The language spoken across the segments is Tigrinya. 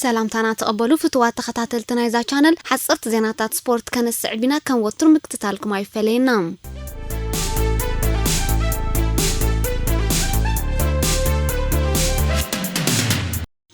ሰላምታና ተቐበሉ ፍትዋት ተኸታተልቲ ናይዛ ቻነል። ሓጸርቲ ዜናታት ስፖርት ከነስዕብ ኢና፣ ከም ወትሩ ምክትታልኩም ኣይፈለየና።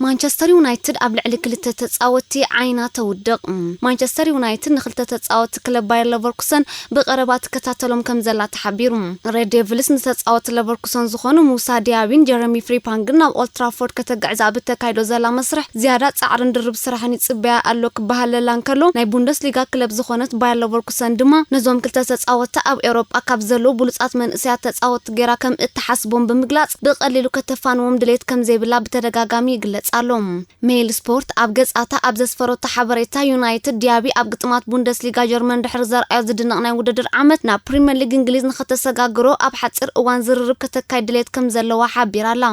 ማንቸስተር ዩናይትድ ኣብ ልዕሊ ክልተ ተጻወትቲ ዓይና ተውድቕ። ማንቸስተር ዩናይትድ ንክልተ ተጻወትቲ ክለብ ባየር ለቨርኩሰን ብቐረባ ትከታተሎም ከም ዘላ ተሓቢሩ። ሬድ ዴቭልስ ንተጻወትቲ ለቨርኩሰን ዝኾኑ ሙሳ ዲያቢን ጀረሚ ፍሪፓንግን ናብ ኦልትራፎርድ ከተግዕዝ ኣብ እተካይዶ ዘላ መስርሕ ዝያዳ ጻዕርን ድርብ ስራሕን ይጽበያ ኣሎ ክበሃለላ እንከሎ፣ ናይ ቡንደስሊጋ ክለብ ዝኾነት ባየር ለቨርኩሰን ድማ ነዞም ክልተ ተጻወትቲ ኣብ ኤውሮጳ ካብ ዘለዉ ብሉጻት መንእሰያት ተጻወትቲ ገይራ ከም እትሓስቦም ብምግላጽ፣ ብቐሊሉ ከተፋንዎም ድሌት ከም ዘይብላ ብተደጋጋሚ ይግለጽ ኣሎ። ሜይል ስፖርት ኣብ ገጻታ ኣብ ዘስፈረቶ ሓበሬታ፣ ዩናይትድ ዲያቢ ኣብ ግጥማት ቡንደስሊጋ ጀርመን ድሕሪ ዘርኣዮ ዝድነቕ ናይ ውድድር ዓመት፣ ናብ ፕሪምየር ሊግ እንግሊዝ ንኸተሰጋግሮ ኣብ ሓጺር እዋን ዝርርብ ከተካይድ ድሌት ከም ዘለዋ ሓቢራ ኣላ።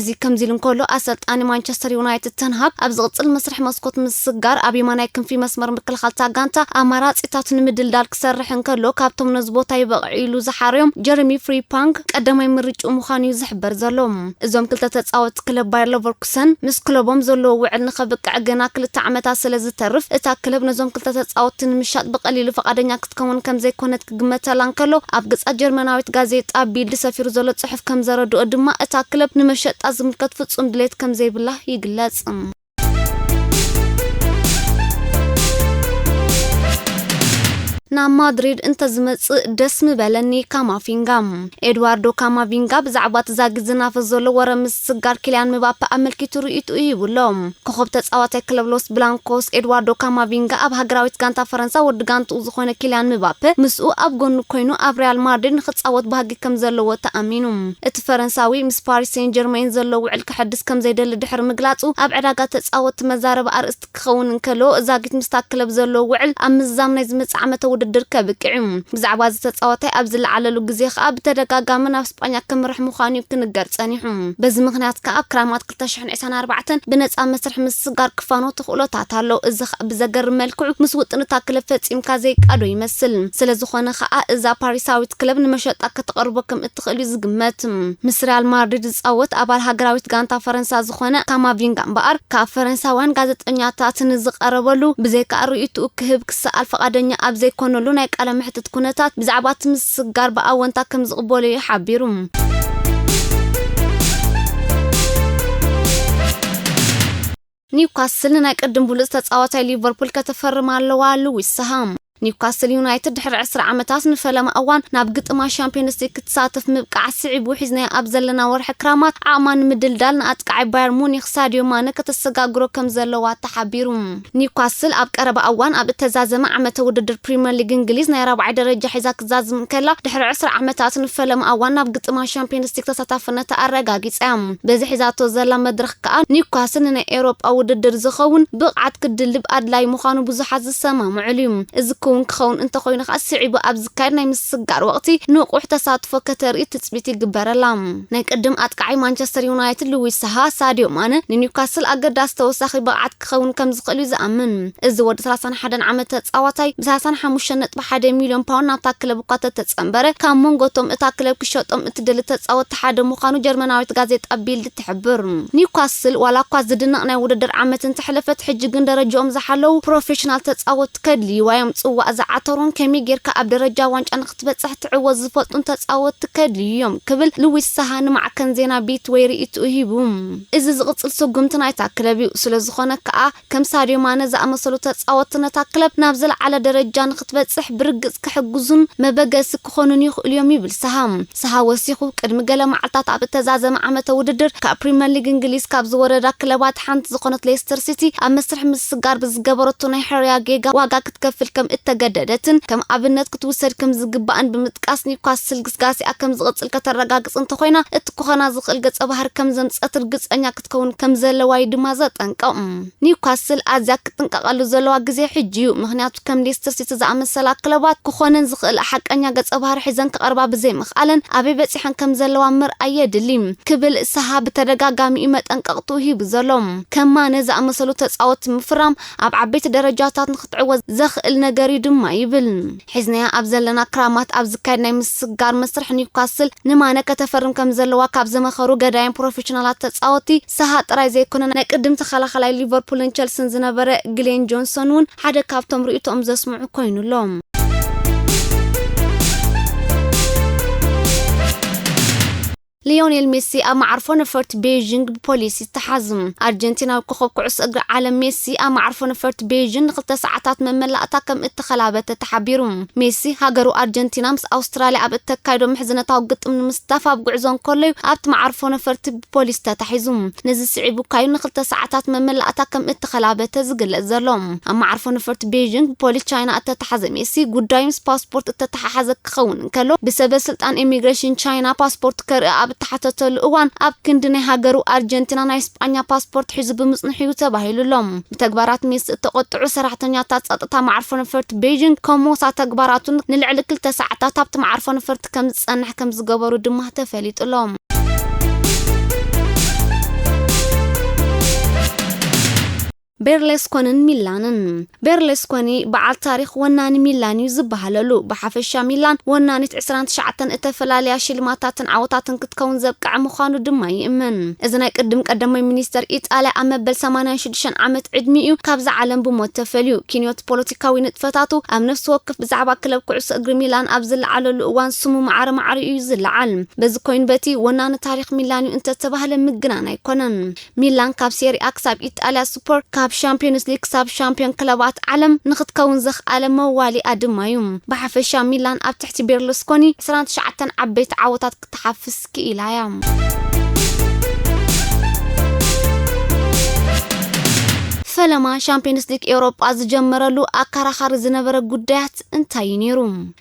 እዚ ከምዚ ኢሉ እንከሎ፣ ኣሰልጣኒ ማንቸስተር ዩናይትድ ተን ሃግ ኣብ ዝቕጽል መስርሕ መስኮት ምስጋር ኣብ የማናይ ክንፊ መስመር ምክልኻል እታ ጋንታ ኣማራጺታት ንምድልዳል ክሰርሕ እንከሎ፣ ካብቶም ነዚ ቦታ ይበቕዑ ኢሉ ዝሓረዮም ጀረሚ ፍሪፓንግ ቀዳማይ ምርጭኡ ምዃኑ እዩ ዝሕበር ዘሎ። እዞም ክልተ ተጻወትቲ ክለብ ባየር ለቨርኩሰን ምስ ክለቦም ዘለዎ ውዕል ንኸብቅዕ ገና ክልተ ዓመታት ስለ ዝተርፍ፣ እታ ክለብ ነዞም ክልተ ተጻወትቲ ንምሻጥ ብቐሊሉ ፈቓደኛ ክትከውን ከም ዘይኮነት ክግመተላ እንከሎ፣ ኣብ ገጻ ጀርመናዊት ጋዜጣ ቢልድ ሰፊሩ ዘሎ ጽሑፍ ከም ዘረድኦ ድማ፣ እታ ክለብ ንመሸጣ ዝምልከት ፍጹም ድሌት ከም ዘይብላ ይግለጽ። ናብ ማድሪድ እንተዝመጽእ ደስ ምበለኒ። ካማቪንጋ። ኤድዋርዶ ካማቪንጋ ብዛዕባ እቲ ዛጊት ዝናፈስ ዘሎ ወረ ምስጋር ኪልያን ምባፔ ኣመልኪቱ ርእይትኡ ሂቡ ኣሎ። ኮኸብ ተጻዋታይ ክለብ ሎስ ብላንኮስ ኤድዋርዶ ካማቪንጋ ኣብ ሃገራዊት ጋንታ ፈረንሳ ወዲ ጋንትኡ ዝኾነ ኪልያን ምባፔ ምስኡ ኣብ ጎኑ ኮይኑ ኣብ ሪያል ማድሪድ ንኽጻወት ባህጊ ከም ዘለዎ ተኣሚኑ። እቲ ፈረንሳዊ ምስ ፓሪስ ሴን ጀርሜን ዘሎ ውዕል ክሕድስ ከም ዘይደሊ ድሕሪ ምግላጹ፣ ኣብ ዕዳጋ ተጻወትቲ መዛረቢ ኣርእስቲ ክኸውን እንከሎ፣ ዛጊት ምስታ ክለብ ዘሎ ውዕል ኣብ ምዝዛም ናይ ዝመጽእ ዓመተ ውድድር ከብቅዕ እዩ። ብዛዕባ እዚ ተጻዋታይ ኣብ ዝለዓለሉ ግዜ ከኣ ብተደጋጋሚ ናብ ስጳኛ ከምርሕ ምዃኑ እዩ ክንገር ጸኒሑ። በዚ ምኽንያት ከኣ ኣብ ክራማት ክልተ ሽሕን ዕስራን ኣርባዕተን ብነጻ መስርሕ ምስጋር ክፋኖ ተኽእሎታት ኣሎ። እዚ ከኣ ብዘገርም መልክዑ ምስ ውጥን እታ ክለብ ፈጺምካ ዘይቃዶ ይመስል። ስለ ዝኾነ ከኣ እዛ ፓሪሳዊት ክለብ ንመሸጣ ከተቕርቦ ከም እትኽእል እዩ ዝግመት። ምስ ሪያል ማድሪድ ዝጻወት ኣባል ሃገራዊት ጋንታ ፈረንሳ ዝኾነ ካማቪንጋ እምበኣር፣ ካብ ፈረንሳውያን ጋዜጠኛታት ንዝቐረበሉ፣ ብዘይካ ርእይትኡ ክህብ ክሰኣል ፍቓደኛ ኣብ ዘይኮነሉ ናይ ቃለ መሕትት ኩነታት፣ ብዛዕባ እቲ ምስጋር ብኣወንታ ከም ዝቕበሎ እዩ ሓቢሩ። ኒውካስል ንናይ ቅድም ብሉጽ ተጻዋታይ ሊቨርፑል ከተፈርም ኣለዋ፣ ሉዊስ ሳሃ። ኒውካስል ዩናይትድ ድሕሪ ዕስራ ዓመታት ንፈለማ እዋን ናብ ግጥማ ሻምፒዮንስ ሊግ ክትሳተፍ ምብቃዕ ስዒቡ፣ ሒዝናዮ ኣብ ዘለና ወርሒ ክራማት ዓቕማ ንምድልዳል ንኣጥቃዓይ ባየር ሙኒክ ሳድዮ ማነ ከተሰጋግሮ ከም ዘለዋ ተሓቢሩ። ኒውካስል ኣብ ቀረባ እዋን ኣብ እተዛዘመ ዓመተ ውድድር ፕሪምየር ሊግ እንግሊዝ ናይ ራብዓይ ደረጃ ሒዛ ክዛዝም እንከላ፣ ድሕሪ ዕስራ ዓመታት ንፈለማ እዋን ናብ ግጥማ ሻምፒዮንስ ሊግ ተሳታፍነታ ኣረጋጊጻ እያ። በዚ ሒዛቶ ዘላ መድረኽ ከኣ ኒውካስል ንናይ ኤውሮጳ ውድድር ዝኸውን ብቕዓት ክድልብ ኣድላዪ ምዃኑ ብዙሓት ዝሰማምዑሉ እዩ። እዚ ክውን ክኸውን እንተኾይኑ ከኣ ስዒቡ ኣብ ዝካየድ ናይ ምስጋር ወቕቲ ንቑሕ ተሳትፎ ከተርኢ ትጽቢት ይግበረላ። ናይ ቅድም ኣጥቃዓይ ማንቸስተር ዩናይትድ ሉዊስ ሳሃ፣ ሳድዮ ማነ ንኒውካስል ኣገዳሲ ተወሳኺ ብቕዓት ክኸውን ከም ዝኽእል እዩ ዝኣምን። እዚ ወዲ ሰላሳን ሓደን ዓመት ተጻዋታይ ብ ሰላሳን ሓሙሽተን ነጥቢ ሓደ ሚልዮን ፓውንድ ናብታ ክለብ እኳ ተተጸንበረ፣ ካብ መንጎ እቶም እታ ክለብ ክሸጦም እትደሊ ተጻወትቲ ሓደ ምዃኑ ጀርመናዊት ጋዜጣ ቢልድ ትሕብር። ኒውካስል ዋላ እኳ ዝድነቕ ናይ ውድድር ዓመት እንተሕለፈት፣ ሕጂ ግን ደረጃኦም ዝሓለዉ ፕሮፌሽናል ተጻወትቲ ከድልይዋ እዮም። ጽዋእ ዝዓተሩን ከመይ ጌርካ ኣብ ደረጃ ዋንጫ ንክትበጽሕ ትዕወት ዝፈልጡን ተጻወትቲ ከድልዩ እዮም ክብል ሉዊስ ሳሃ ንማዕከን ዜና ቢት ወይ ርእይትኡ ሂቡ። እዚ ዝቕጽል ስጉምቲ ናይታ ክለብ እዩ። ስለ ዝኾነ ከኣ ከም ሳድዮ ማነ ዝኣመሰሉ ተጻወትቲ ነታ ክለብ ናብ ዝለዓለ ደረጃ ንክትበጽሕ ብርግጽ ክሕግዙን መበገሲ ክኾኑን ይኽእሉ እዮም ይብል ሳሃ። ሳሃ ወሲኹ፣ ቅድሚ ገለ መዓልታት ኣብ እተዛዘመ ዓመተ ውድድር ካብ ፕሪምየር ሊግ እንግሊዝ ካብ ዝወረዳ ክለባት ሓንቲ ዝኾነት ሌስተር ሲቲ ኣብ መስርሕ ምስጋር ብዝገበረቶ ናይ ሕርያ ጌጋ ዋጋ ክትከፍል ከም እተገደደትን ከም ኣብነት ክትውሰድ ከም ዝግባእን ብምጥቃስ፣ ኒውካስል ግስጋሴኣ ከም ዝቕጽል ከተረጋግጽ እንተኾይና እቲ ክኾና ዝኽእል ገጸ ባህሪ ከም ዘምጸት ርግጸኛ ክትከውን ከም ዘለዋ እዩ ድማ ዘጠንቀቕ። ኒውካስል ኣዝያ ክትጥንቀቐሉ ዘለዋ ግዜ ሕጂ እዩ፣ ምኽንያቱ ከም ሌስተር ሲቲ ዝኣመሰላ ክለባት ክኾነን ዝኽእል ሓቀኛ ገጸ ባህሪ ሒዘን ክቐርባ ብዘይምኽኣለን ኣበይ በጺሐን ከም ዘለዋ ምርኣይ የድሊ ክብል ሳሃ ብተደጋጋሚ እዩ መጠንቀቕትኡ ሂቡ ዘሎ። ከም ማነ ዝኣመሰሉ ተጻወትቲ ምፍራም ኣብ ዓበይቲ ደረጃታት ንክትዕወት ዘኽእል ነገር እዩ ድማ ይብል። ሒዝናያ ኣብ ዘለና ክራማት ኣብ ዝካየድ ናይ ምስጋር መስርሕ ኒውካስል ንማነ ከተፈርም ከም ዘለዋ ካብ ዝመኸሩ ገዳይም ፕሮፌሽናላት ተጻወቲ ሰሃ ጥራይ ዘይኮነ ናይ ቅድም ተኸላኸላይ ሊቨርፑልን ቸልስን ዝነበረ ግሌን ጆንሶን እውን ሓደ ካብቶም ርእይቶኦም ዘስምዑ ኮይኑሎም። ሊዮኔል ሜሲ ኣብ መዓርፎ ነፈርቲ ቤይዥንግ ብፖሊስ ይተሓዝ። ኣርጀንቲናዊ ኮኸብ ኩዕሶ እግሪ ዓለም ሜሲ ኣብ መዓርፎ ነፈርቲ ቤይዥን ንክልተ ሰዓታት መመላእታ ከም እተኸላበተ ተሓቢሩ። ሜሲ ሃገሩ ኣርጀንቲና ምስ ኣውስትራልያ ኣብ እተካይዶ ምሕዝነታዊ ግጥም ንምስታፍ ኣብ ጉዕዞ እንከሎዩ ኣብቲ መዓርፎ ነፈርቲ ብፖሊስ ተታሒዙ። ነዚ ስዒቡ ካዩ ንክልተ ሰዓታት መመላእታ ከም እተኸላበተ ዝግለጽ ዘሎ። ኣብ መዓርፎ ነፈርቲ ቤይዥንግ ብፖሊስ ቻይና እተተሓዘ ሜሲ ጉዳዩ ምስ ፓስፖርት እተተሓሓዘ ክኸውን እንከሎ ብሰበ ስልጣን ኢሚግሬሽን ቻይና ፓስፖርት ከርኢ ኣብ እተሓተተሉ እዋን ኣብ ክንዲ ናይ ሃገሩ ኣርጀንቲና ናይ ስጳኛ ፓስፖርት ሒዙ ብምጽንሑ እዩ ተባሂሉ ኣሎ። ብተግባራት ሜሲ እተቆጥዑ ሰራሕተኛታት ጸጥታ መዓርፎ ነፈርቲ ቤይጂንግ ከም ሞሳ ተግባራቱን ንልዕሊ ክልተ ሰዓታት ኣብቲ መዓርፎ ነፈርቲ ከም ዝጸንሕ ከም ዝገበሩ ድማ ተፈሊጡ ኣሎ። ቤርሌስኮንን ሚላንን። ቤርሌስኮኒ በዓል ታሪኽ ወናኒ ሚላን እዩ ዝበሃለሉ። ብሓፈሻ ሚላን ወናኒት ዕስራን ትሽዓተን እተፈላለያ ሽልማታትን ዓወታትን ክትከውን ዘብቅዐ ምዃኑ ድማ ይእመን። እዚ ናይ ቅድም ቀዳማይ ሚኒስተር ኢጣልያ ኣብ መበል ሰማንያን ሽዱሽተን ዓመት ዕድሚኡ ካብዛ ዓለም ብሞት ተፈልዩ። ኪንዮት ፖለቲካዊ ንጥፈታቱ ኣብ ነፍሲ ወከፍ ብዛዕባ ክለብ ኩዕሶ እግሪ ሚላን ኣብ ዝለዓለሉ እዋን ስሙ ማዕረ ማዕረ እዩ ዝለዓል። በዚ ኮይኑ በቲ ወናኒ ታሪኽ ሚላን እዩ እንተተባህለ ምግናን ኣይኮነን። ሚላን ካብ ሴሪኣ ክሳብ ኢጣልያ ሱፐር፣ ካብ ሻምፒዮንስ ሊግ ክሳብ ሻምፒዮን ክለባት ዓለም ንክትከውን ዘኽኣለ መዋሊኣ ድማ እዩ። ብሓፈሻ ሚላን ኣብ ትሕቲ ቤርሉስኮኒ ዕስራን ትሽዓተን ዓበይቲ ዓወታት ክትሓፍስ ክኢላ እያ። ፈለማ ሻምፒዮንስ ሊግ ኤውሮጳ ዝጀመረሉ ኣከራኻሪ ዝነበረ ጉዳያት እንታይ እዩ ነይሩ?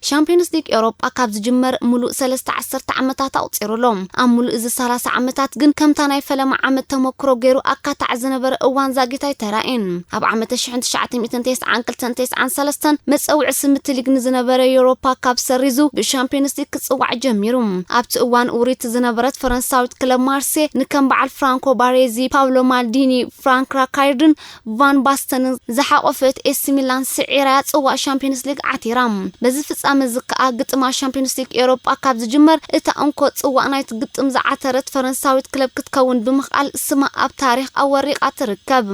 ሻምፒዮንስ ሊግ ኤውሮጳ ካብ ዝጅመር ሙሉእ ሰለስተ ዓሰርተ ዓመታት ኣቑጺሩ ኣሎ። ኣብ ሙሉእ እዚ ሰላሳ ዓመታት ግን ከምታ ናይ ፈለማ ዓመት ተመክሮ ገይሩ ኣካታዕ ዝነበረ እዋን ዛጊት ኣይተራእየን። ኣብ ዓመተ ሽሕን ትሽዓተ ሚእትን ተስዓን ክልተን ተስዓን ሰለስተን መጸውዒ ስም እቲ ሊግ ንዝነበረ ዩሮፓ ካብ ሰሪዙ ብሻምፒዮንስ ሊግ ክጽዋዕ ጀሚሩ። ኣብቲ እዋን ውሪት ዝነበረት ፈረንሳዊት ክለብ ማርሴ ንከም በዓል ፍራንኮ ባሬዚ፣ ፓውሎ ማልዲኒ፣ ፍራንክ ራካይርድን ቫን ባስተንን ዝሓቖፈት ኤሲ ሚላን ስዒራያ ጽዋእ ሻምፒዮንስ ሊግ ዓቲራ። በዚ ፍጻመ እዚ ከኣ ግጥማ ሻምፒዮንስ ሊግ ኤውሮጳ ካብ ዝጅመር እታ እንኮ ጽዋእ ናይቲ ግጥም ዝዓተረት ፈረንሳዊት ክለብ ክትከውን ብምኽኣል ስማ ኣብ ታሪኽ ኣወሪቓ ትርከብ።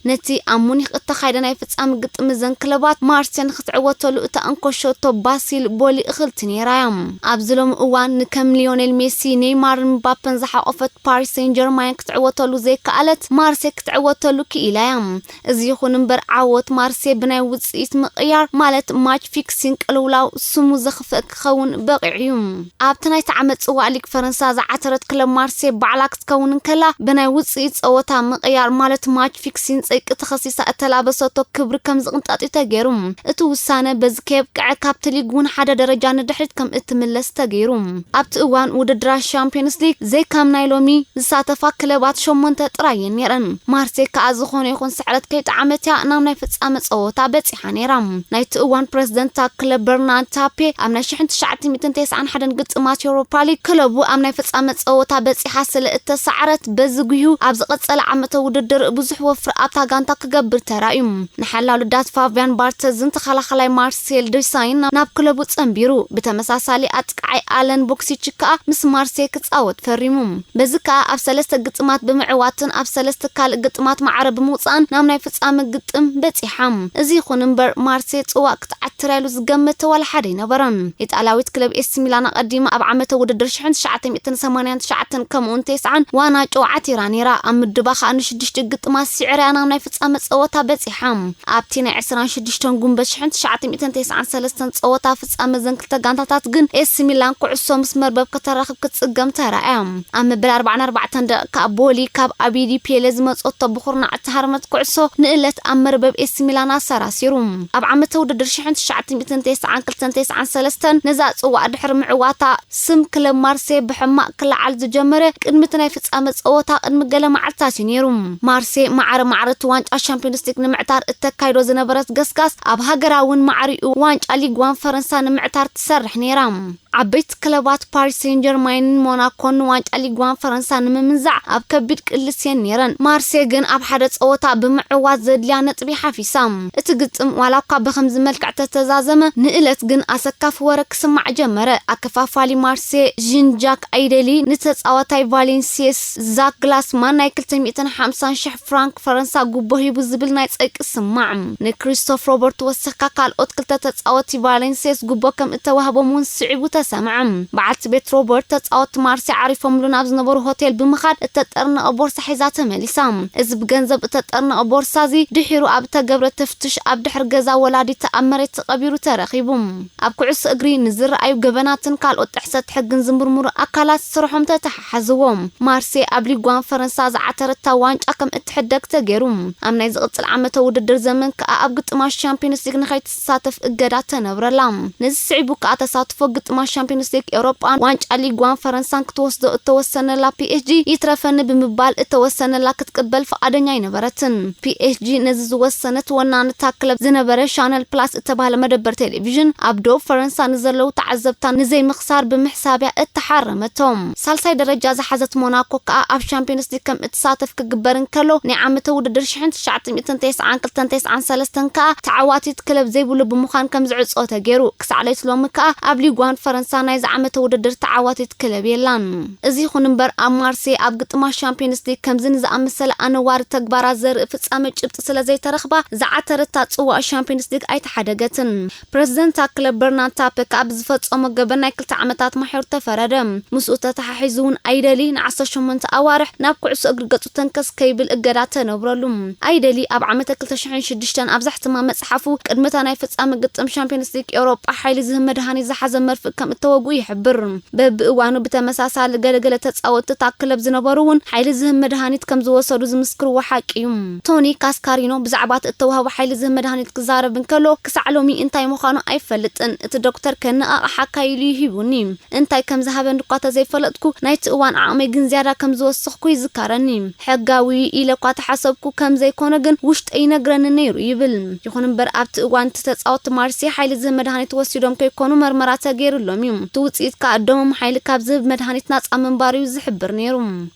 ነቲ ኣብ ሙኒኽ እተኻየደ ናይ ፍጻመ ግጥም እዘን ክለባት ማርሴ ንክትዕወተሉ እታ እንኮ ሸቶ ባሲል ቦሊ እኽልቲ ነይራ እያ። ኣብዚ ሎሚ እዋን ንከም ሊዮኔል ሜሲ፣ ኔይማርን ምባፐን ዝሓቖፈት ፓሪስ ሴን ጀርማን ክትዕወተሉ ዘይከኣለት ማርሴ ክትዕወተሉ ክኢላ እያ። እዚ ይኹን እምበር ዓወት ማርሴ ብናይ ውጽኢት ምቕያር ማለት ማች ፊክሲን ቅልውላው ስሙ ዘኽፍእ ክኸውን በቒዑ እዩ። ኣብቲ ናይቲ ዓመት ጽዋእ ሊግ ፈረንሳ ዝዓተረት ክለብ ማርሴ ባዕላ ክትከውን እንከላ ብናይ ውጽኢት ጸወታ ምቕያር ማለት ማች ፊክሲን ጸይቂ ተኸሲሳ እተላበሰቶ ክብሪ ከም ዝቕንጠጥ እዩ ተገይሩ። እቲ ውሳነ በዚ ከየብቅዐ ካብቲ ሊግ እውን ሓደ ደረጃ ንድሕሪት ከም እትምለስ ተገይሩ። ኣብቲ እዋን ውድድራት ሻምፒዮንስ ሊግ ዘይከም ናይ ሎሚ ዝሳተፋ ክለባት ሸሞንተ ጥራይ እየን ነይረን። ማርሴ ከኣ ዝኾነ ይኹን ስዕረት ከይጠዓመት እያ ናብ ናይ ፍጻመ ጸወታ በጺሓ ነይራ። ናይቲ እዋን ፕረዚደንት እታ ክለብ በርናርድ ታፔ ኣብ ናይ ሽሕን ትሽዓተ ሚእትን ተስዓን ሓደን ግጥማት ዩሮፓ ሊግ ክለቡ ኣብ ናይ ፍጻመ ጸወታ በጺሓ ስለ እተሳዕረት በዚ ጉሂዩ ኣብ ዝቐጸለ ዓመተ ውድድር ብዙሕ ወፍሪ ኣብታ ጋንታ ክገብር ተራእዩ። ንሓላው ልዳት ፋብያን ባርተዝን ተኸላኸላይ ማርሴል ዴሳይን ናብ ክለቡ ጸንቢሩ። ብተመሳሳሊ ኣጥቃዓይ ኣለን ቦክሲች ከኣ ምስ ማርሴ ክጻወት ፈሪሙ። በዚ ከኣ ኣብ ሰለስተ ግጥማት ብምዕዋትን ኣብ ሰለስተ ካልእ ግጥማት ማዕረ ብምውጻእን ናብ ናይ ፍጻመ ግጥም በጺሓ። እዚ ይኹን እምበር ማርሴ ጽዋእ ክትዓትር ኢሉ ዝገመተ ዋላ ሓደ ኣይነበረን። ኢጣልያዊት ክለብ ኤሲ ሚላን ኣቐዲማ ኣብ ዓመተ ውድድር ሽሕን ትሽዓተ ሚእትን ሰማንያን ትሽዓተን ከምኡውን ተስዓን ዋና ጨው ዓቲራ ነይራ። ኣብ ምድባ ከኣ ንሽዱሽተ ግጥማት ስዒራ ናብ ናይ ፍጻመ ጸወታ በጺሓ። ኣብቲ ናይ ዕስራን ሽዱሽተን ጉንበት ሽሕን ትሽዓተ ሚእትን ተስዓን ሰለስተን ጸወታ ፍጻመ እዘን ክልተ ጋንታታት ግን ኤሲ ሚላን ኩዕሶ ምስ መርበብ ከተራኽብ ክትጽገም ተራእያ። ኣብ መበል ኣርባዓን ኣርባዕተን ደቂቃ ቦሊ ካብ ኣቢዲ ፔለ ዝመጸቶ ብኹርናዕ እተሃርመት ኩዕሶ ንእለት ኣብ መርበብ ኤሲ ሚላን ኣሰራሲሩ። ኣብ ዓመተ ውድድር ሽሕን ትሽዓተ ሚእትን ተስዓን ክልተን ተስዓን ሰለስተን ነዛ ጽዋእ ድሕሪ ምዕዋታ ስም ክለብ ማርሴ ብሕማቕ ክለዓል ዝጀመረ ቅድሚ እቲ ናይ ፍጻመ ጸወታ ቅድሚ ገለ መዓልታት እዩ ነይሩ። ማርሴ ማዕረ ማዕረ እቲ ዋንጫ ሻምፒዮንስ ሊግ ንምዕታር እተካይዶ ዝነበረት ገስጋስ ኣብ ሃገራውን ማዕሪኡ ዋንጫ ሊግ ዋን ፈረንሳ ንምዕታር ትሰርሕ ነይራ። ዓበይቲ ክለባት ፓሪስ ሴን ጀርማይንን ሞናኮን ንዋንጫ ሊግ ዋን ፈረንሳ ንምምንዛዕ ኣብ ከቢድ ቅልስ እየን ነይረን። ማርሴ ግን ኣብ ሓደ ጸወታ ብምዕዋት ዘድልያ ነጥቢ ሓፊሳ። እቲ ግጥም ዋላ እኳ ብኸምዚ መልክዕ ተተዛዘመ፣ ንእለት ግን ኣሰካፊ ወረ ክስማዕ ጀመረ። ኣከፋፋሊ ማርሴ ዥን ጃክ ኣይደሊ ንተጻዋታይ ቫሌንሲየስ ዛክ ግላስማን ናይ ክልተ ሚእትን ሓምሳን ሽሕ ፍራንክ ፈረንሳ ጉቦ ሂቡ ዝብል ናይ ጸይቂ ስማዕ። ንክሪስቶፍ ሮበርት ወሰካ ካልኦት ክልተ ተጻወቲ ቫሌንሲየስ ጉቦ ከም እተዋህቦም እውን ስዒቡ ተሰምዐ። በዓልቲ ቤት ሮበርት ተጻወቲ ማርሴ ዓሪፎምሉ ናብ ዝነበሩ ሆቴል ብምኻድ እተጠርነቐ ቦርሳ ሒዛ ተመሊሳ። እዚ ብገንዘብ እተጠርነቐ ቦርሳ እዚ ድሒሩ ኣብ እተገብረ ተፍትሽ ኣብ ድሕሪ ገዛ ወላዲታ ኣብ መሬት ተቐቢሩ ተረኺቡ። ኣብ ኩዕሶ እግሪ ንዝረኣዩ ገበናትን ካልኦት ጥሕሰት ሕግን ዝምርምሩ ኣካላት ስርሖም ተተሓሓዝዎም። ማርሴ ኣብ ሊግ ዋን ፈረንሳ ዝዓተረታ ዋንጫ ከም እትሕደግ ተገይሩ። ኣብ ናይ ዝቕጽል ዓመተ ውድድር ዘመን ከኣ ኣብ ግጥማት ሻምፒዮንስ ሊግ ንኸይትሳተፍ እገዳ ተነብረላ። ነዚ ስዒቡ ከኣ ተሳትፎ ግጥማት ሻምፒዮንስ ሊግ ኤውሮጳን ዋንጫ ሊግ ዋን ፈረንሳን ክትወስዶ እተወሰነላ ፒኤስጂ ይትረፈኒ ብምባል እተወሰነላ ክትቅበል ፍቓደኛ ኣይነበረትን። ፒኤስጂ ነዚ ዝወሰነት ወናንታ ክለብ ዝነበረ ሻነል ፕላስ እተባህለ መደበር ቴሌቪዥን ኣብ ዶብ ፈረንሳ ንዘለዉ ተዓዘብታ ንዘይምኽሳር ብምሕሳብያ እተሓረመቶም። ሳልሳይ ደረጃ ዝሓዘት ሞናኮ ከኣ ኣብ ሻምፒዮንስ ሊግ ከም እትሳተፍ ክግበር እንከሎ፣ ናይ ዓመተ ውድድር ሽሕን ትሽዓተ ሚእትን ተስዓን ክልተን ተስዓን ሰለስተን ከኣ ተዓዋቲት ክለብ ዘይብሉ ብምዃን ከም ዝዕጾ ተገይሩ። ክሳዕ ለይቲ ሎሚ ከኣ ኣብ ሊግ ዋን ፈረንሳ ናይዚ ዓመተ ውድድር ተዓዋቲት ክለብ የላን። እዚ ይኹን እምበር ኣብ ማርሴ ኣብ ግጥማት ሻምፒዮንስ ሊግ ከምዚ ንዝኣመሰለ ኣነዋሪ ተግባራት ዘርኢ ፍጻመ ጭብጢ ስለ ዘይተረኽባ ዝዓተረታ ጽዋእ ሻምፒዮንስ ሊግ ኣይተሓደገትን። ፕረዚደንት ክለብ በርናርድ ታፐ ከኣ ብዝፈጸሞ ገበን ናይ ክልተ ዓመታት ማሕዩር ተፈረደ። ምስኡ ተተሓሒዙ እውን ኣይደሊ ንዓሰርተ ሸሞንተ ኣዋርሕ ናብ ኩዕሶ እግሪ ገጹ ተንከስ ከይብል እገዳ ተነብረሉ። ኣይደሊ ኣብ ዓመተ ክልተ ሽሕን ሽዱሽተን ኣብ ዘሕተማ መጽሓፉ ቅድሚ እታ ናይ ፍጻመ ግጥም ሻምፒዮንስ ሊግ ኤውሮጳ ሓይሊ ዝህብ መድሃኒት ዝሓዘ መርፍእ ከም እተወግኡ ይሕብር። በብእዋኑ ብተመሳሳሊ ገለገለ ተጻወትቲ እታ ክለብ ዝነበሩ እውን ሓይሊ ዝህብ መድሃኒት ከም ዝወሰዱ ዝምስክርዎ ሓቂ እዩ። ቶኒ ካስካሪኖ ብዛዕባ እቲ እተዋህቦ ሓይሊ ዝህብ መድሃኒት ክዛረብ እንከሎ፣ ክሳዕ ሎሚ እንታይ ምዃኑ ኣይፈልጥን። እቲ ዶክተር ከነቓቕሓካ ኢሉ እዩ ሂቡኒ። እንታይ ከም ዝሃበኒ እኳ ተዘይፈለጥኩ፣ ናይቲ እዋን ዓቕመይ ግን ዝያዳ ከም ዝወሰኽኩ ይዝከረኒ። ሕጋዊ ኢለ እኳ ተሓሰብኩ፣ ከም ዘይኮነ ግን ውሽጠይ ይነግረኒ ነይሩ ይብል። ይኹን እምበር ኣብቲ እዋን እቲ ተጻወትቲ ማርሴ ሓይሊ ዝህብ መድሃኒት ወሲዶም ከይኮኑ መርመራ ተገይሩሎም እዩ። እቲ ውጽኢት ከኣ ደሞም ሓይሊ ካብ ዝህብ መድሃኒት ናጻ ምንባሩ እዩ ዝሕብር ነይሩ።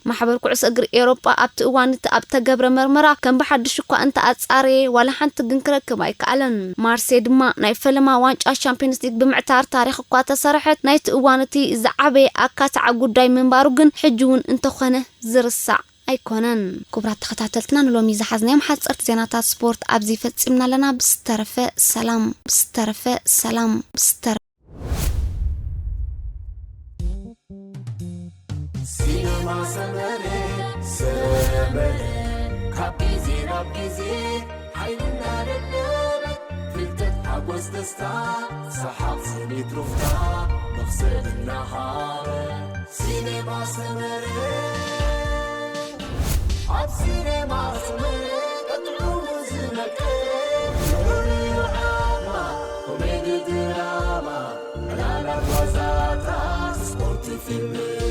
ማሕበር ኩዕሶ እግሪ ኤውሮጳ ኣብቲ እዋን እቲ ኣብ ተገብረ መርመራ ከም ብሓድሽ እኳ እንተ ኣጻረየ ዋላ ሓንቲ ግን ክረክብ ኣይከኣለን። ማርሴ ድማ ናይ ፈለማ ዋንጫ ሻምፒዮንስ ሊግ ብምዕታር ታሪኽ እኳ ተሰርሐት ናይቲ እዋን እቲ ዝዓበየ ኣካታዓ ጉዳይ ምንባሩ ግን ሕጂ እውን እንተኾነ ዝርሳዕ ኣይኮነን። ክቡራት ተኸታተልትና ንሎሚ ዝሓዝናዮም ሓጸርቲ ዜናታት ስፖርት ኣብዚ ፈጺምና ኣለና። ብዝተረፈ ሰላም፣ ብዝተረፈ ሰላም፣ ብዝተረፈ ሲነማ ሰመረ ሰመረ ካብ ግዜ ናብ ግዜ ሓይልና ደደበ ፍልጠት ሓጎስ ደስታ ሰሓቕ ስኒት ሩፍታ መኽሰብ እናሃበ ሲነማ ሰመረ ኣብ ሲነማ ሰመረ ቀጥዑ ዝነቀ ኮሜዲ ድራማ ዕላላት ዋዛታት ስፖርት ፊልም